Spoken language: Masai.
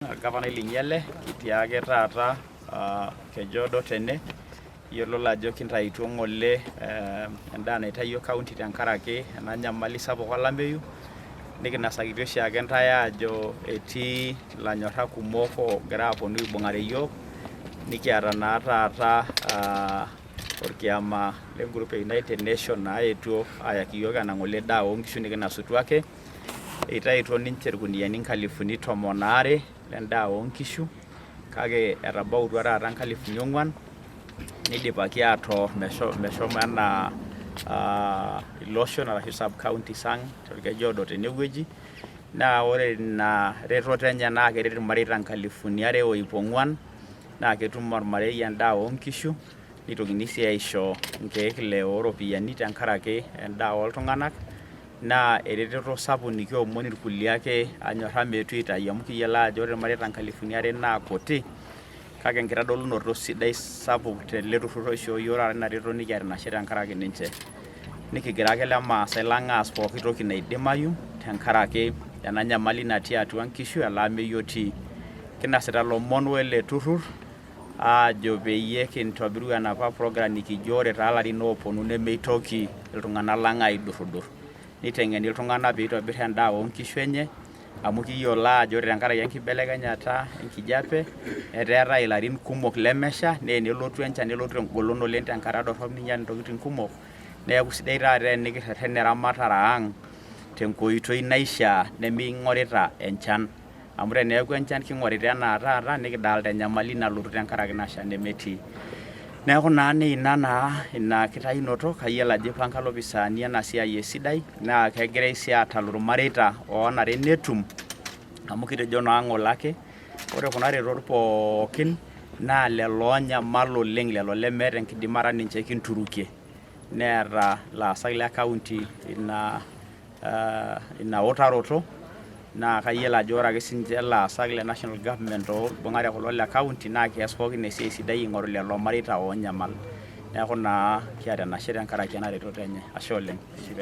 Orgavanai linyi ele, kitii ake taata Kejuodo tene. Iyiololo ajo kintaituo ng'ole endaa naitayio county tenkaraki ena nyamali sapuk olameyu, nikinasakitio oshiake ntae aajo etii ilanyorrak kumok oogira aponu aibung'are iyiook, nikiata naa taata orkiama le group e United Nation naayetuo ayaki iyiook ena ng'ole daa oonkishu nikinasutua ake. Eitaituo ninche irkuniani nkalifuni tomon aare lendaa oonkishu kake etabautua taata nkalifuni ong'uan nidipaki atoor meshomo enaa iloshon arashu sub counties ang torkeju oodo tenewueji. Naa ore ina retoto enye naa keret irmareita nkalifuni are o iip ong'uan naa ketum ormarei endaa oonkishu nitokini sii aisho nkeek ile ooropiyiani tenkaraki endaa oltung'anak. Naa eretoto sapuk nikiomon irkulie ake anyorra meetu aitayu amu kiyiolo ajo ore irmareita nkalifuni are naa kuti kake enkitodolunoto sidai sapuk tele turrur oishoo iyiook taata ina retoto nikiata ina ashe tenkaraki ninche. Nikigira ake lemaasai lang aas pooki toki naidimayu tenkaraki ena nyamali natii atua nkishu ele ameyu otii. Kinasita ilomon wele turrur aajo peyie kintobiru enapa program nikijo ore toolarin ooponu nemeitoki iltung'anak lang aidurrudur. Neiteng'eni iltung'anak peitobirr endaa oonkishu enye amu kiyiolo aajo ore tenkaraki enkibelekenyata enkijape etaa eetae ilarin kumok lemesha naa enelotu enchan nelotu tengolon oleng tenkata dorrop neinyal intokitin kumok. Neeku sidai taata tenikirreten eramatare ang tenkoitoi naishiaa nemeing'orita enchan. Amu teneeku enchan king'orita enaa taata nikidalta enyamali nalotu tenkaraki ina shan nemetii. Neeku naa neina naa ina kitayunoto, kayiolo ajo ipanga ilopisaani ena siai esidai naa kegirai sii aatalu irmareita oonare netum amu kitejo naa ng'ole ake ore kuna retot pookin naa lelo oonyamal oleng, lelo lemeeta enkidimata ninche kinturukie. Neeta ilaasak le county ina ina utaroto naa kayiolo ajo ore ake sininche ilaasak le national government oibung'are kulo le county naa kees pookin esiai sidai ing'oru lelo mareita oonyamal. Neeku naa kiata enashe tenkaraki ena retoto enye, ashe oleng.